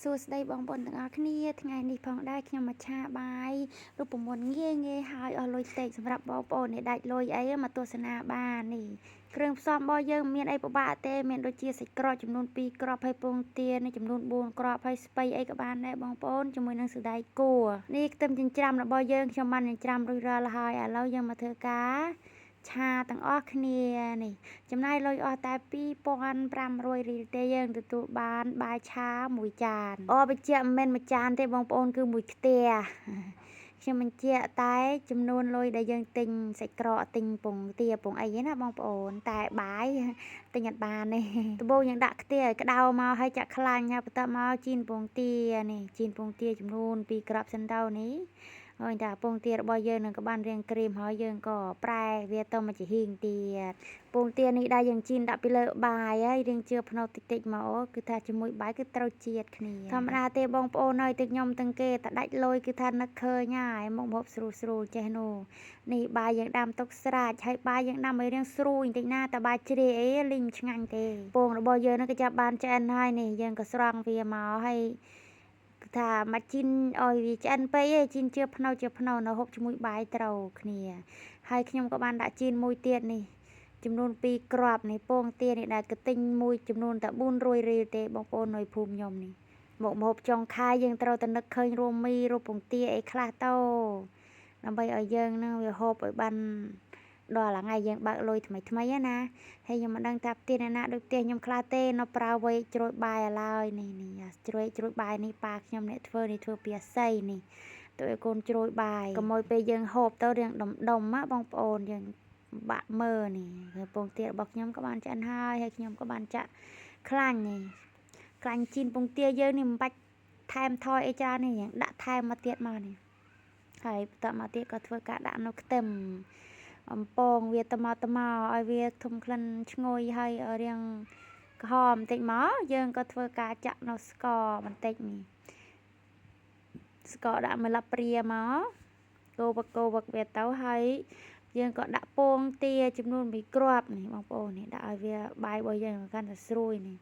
សួស្តីបងប្អូនទាំងអស់គ្នាថ្ងៃនេះផងដែរខ្ញុំមកឆាបាយរូបមន្តងាយងាយហើយអស់លុយតិចសម្រាប់បងប្អូនដែលដាច់លុយអីមកទស្សនាបាននេះគ្រឿងផ្សំរបស់យើងមានអីពិបាកទេមានដូចជាសាច់ក្រកចំនួន2គ្រាប់ហើយពងទានេះចំនួន4គ្រាប់ហើយស្ពៃអីក៏បានដែរបងប្អូនជាមួយនឹងសណ្តែកគួរនេះខ្ទឹមចិញ្ច្រាំរបស់យើងខ្ញុំបានចិញ្ច្រាំរួចរាល់ហើយឥឡូវយើងមកធ្វើការឆាទាំងអស់គ្នានេះចំណាយលុយអស់តែ2500រៀលទេយើងទទួលបានបាយឆាមួយចានអូបញ្ជាក់មិនមែនមួយចានទេបងប្អូនគឺមួយខ្ទះខ្ញុំបញ្ជាក់តែចំនួនលុយដែលយើងទិញសាច់ក្រកទិញពងទាពងអីណាបងប្អូនតែបាយទិញអត់បានទេដំបូងយើងដាក់ខ្ទះឲ្យក្តៅមកហើយចាក់ខ្លាញ់ហើយបន្ទាប់មកជីនពងទានេះជីនពងទាចំនួន2គ្រាប់សិនទៅនេះហើយតែពងទារបស់យើងនឹងក៏បានរៀងក្រៀមហើយយើងក៏ប្រែវាទៅមកជាហៀងទៀតពងទានេះដែរយើងជីនដាក់ពីលើបាយហើយរៀងជឿភ្នោតិចតិចមកគឺថាជាមួយបាយគឺត្រូវជាតិគ្នាធម្មតាទេបងប្អូនហើយទាំងខ្ញុំទាំងគេតែដាច់លុយគឺថានឹកឃើញហើយមកហូបស្រួលស្រួលចេះនោះនេះបាយយើងដាំទុកស្រាច់ហើយបាយយើងដាំឲ្យរៀងស្រួយបន្តិចណាតែបាយជ្រាយអីលីងឆ្ងាញ់ទេពងរបស់យើងនឹងក៏ចាប់បានឆ្អិនហើយនេះយើងក៏ស្រង់វាមកហើយថាមកជីនឲ្យវាឆ្អិនពេកឯងជីនជាភ្នៅនៅហូបជាមួយបាយត្រូវគ្នាហើយខ្ញុំក៏បានដាក់ជីនមួយទៀតនេះចំនួន2គ្រាប់នេះពងទានេះដែលកទិញមួយចំនួនតែ400រៀលទេបងប្អូននៅភូមិខ្ញុំនេះមកហូបចុងខែយើងត្រូវតែនឹកឃើញរួមមីរូបពងទាអីខ្លះទៅដើម្បីឲ្យយើងនឹងវាហូបឲ្យបានដល់ថ្ងៃយើងបើកលុយថ្មីថ្មីណាហើយខ្ញុំមិនដឹងថាផ្ទះអ្នកណាដូចផ្ទះខ្ញុំខ្លះទេនៅប្រើវែកជ្រោយបាយឲ្យឡើយនេះនេះជ្រោយបាយនេះប៉ាខ្ញុំអ្នកធ្វើនេះធ្វើពីអាស័យនេះទៅឲ្យកូនជ្រោយបាយកុំឲ្យពេលយើងហូបទៅរៀងដុំដុំណាបងប្អូនយើងបាក់មើនេះហើយពងទារបស់ខ្ញុំក៏បានឆ្អិនហើយហើយខ្ញុំក៏បានចាក់ខ្លាញ់នេះខ្លាញ់ជីនពងទាយើងនេះមិនបាច់ថែមថយអីច្រើននេះយើងដាក់ថែមមកទៀតមកនេះហើយបន្តមកទៀតក៏ធ្វើការដាក់នៅខ្ទឹមអំពងវាតមកឲ្យវាធំក្លិនឈ្ងុយហើយរាងក្រហមបន្តិចមកយើងក៏ធ្វើការចាក់នៅស្ករបន្តិចនេះស្ករដាក់មួយលាព្រាមកកូរវឹកវាទៅហើយយើងក៏ដាក់ពងទាចំនួន1គ្រាប់នេះបងប្អូននេះដាក់ឲ្យវាបាយរបស់យើងកាន់តែស្រួយនេះ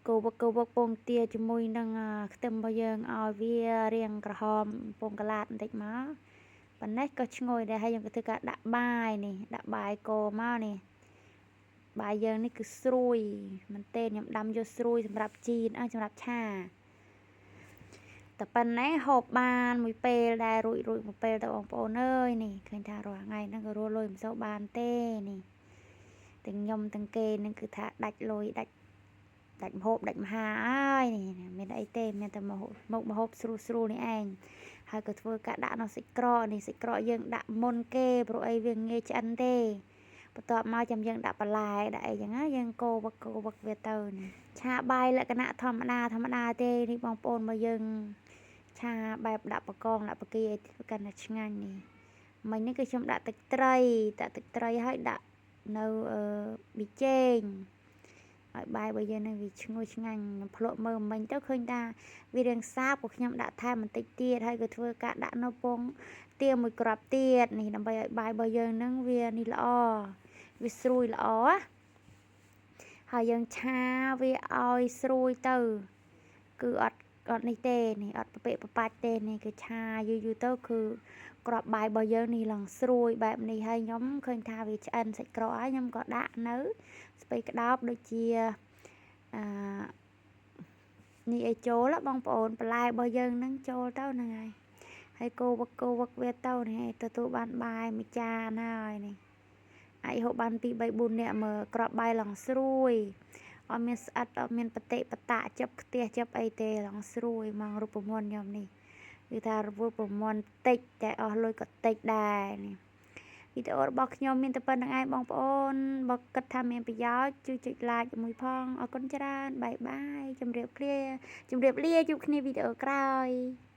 កូរវឹកពងទាជាមួយនឹងខ្ទឹមរបស់យើងឲ្យវារាងក្រហមពងកន្លាតបន្តិចមកប៉ុណ្ណេះក៏ឈ្ងុយដែរហើយយើងក៏ធ្វើការដាក់បាយនេះដាក់បាយកូមកនេះបាយយើងនេះគឺស្រួយមែនទេខ្ញុំដាំយកស្រួយសម្រាប់ជីនសម្រាប់ឆាតែប៉ុណ្ណេះហូបបានមួយពេលដែររួចមួយពេលទៅបងប្អូនអើយនេះឃើញថារាល់ថ្ងៃហ្នឹងក៏រលុយមិនសូវបានទេនេះទាំងខ្ញុំទាំងគេនឹងគឺថាដាច់លុយដាច់ម្ហូបដាច់មហាហើយនេះមានអីទេមានតែមកម្ហូបស្រួលនេះឯងហើយក៏ធ្វើការដាក់នៅសាច់ក្រកនេះសាច់ក្រកយើងដាក់មុនគេព្រោះអីវាងាយឆ្អិនទេបន្ទាប់មកចាំយើងដាក់បន្លែដាក់អីចឹងណាយើងកូរវឹកវាទៅនេះឆាបាយលក្ខណៈធម្មតាទេនេះបងប្អូនមកយើងឆាបែបដាក់បកងដាក់បកាអីកាន់តែឆ្ងាញ់នេះមិញនេះគឺខ្ញុំដាក់ទឹកត្រីហើយដាក់នៅប៊ីចេងឲ្យបាយរបស់យើងនឹងវាឈ្ងុយឆ្ងាញ់ខ្ញុំភ្លក់មើលមិញទៅឃើញថាវារាងសាបក៏ខ្ញុំដាក់ថែមបន្តិចទៀតហើយក៏ធ្វើការដាក់នៅពងទាមួយគ្រាប់ទៀតនេះដើម្បីឲ្យបាយរបស់យើងនឹងវានេះល្អវាស្រួយល្អហើយយើងឆាវាឲ្យស្រួយទៅគឺអត់នេះទេនេះអត់ប្រពាក់ប្របាច់ទេនេះគឺឆាយូរៗទៅគឺក្របបាយរបស់យើងនេះឡើងស្រួយបែបនេះហើយខ្ញុំឃើញថាវាឆ្អិនសាច់ក្រកហើយខ្ញុំក៏ដាក់នៅស្ពៃក្តោបដូចជាអឺនេះឲ្យចូលបងប្អូនបន្លែរបស់យើងនឹងចូលទៅហ្នឹងហើយហើយកូរវឹកវាទៅនេះទទួលបានបាយមួយចានហើយនេះអាចហូបបាន2 3 4នាក់មើលក្របបាយឡើងស្រួយអត់មានស្អិតអត់មានបតិបតៈចាប់ខ្ទះចាប់អីទេឡើងស្រួយមករូបមន្តខ្ញុំនេះគឺថារូបមន្តតិចតែអស់លុយក៏តិចដែរនេះវីដេអូរបស់ខ្ញុំមានតែប៉ុណ្្នឹងឯងបងប្អូនបើគិតថាមានប្រយោជន៍ជួយចុច like មួយផងអរគុណច្រើនបាយបាយជម្រាបលាជួបគ្នាវីដេអូក្រោយ។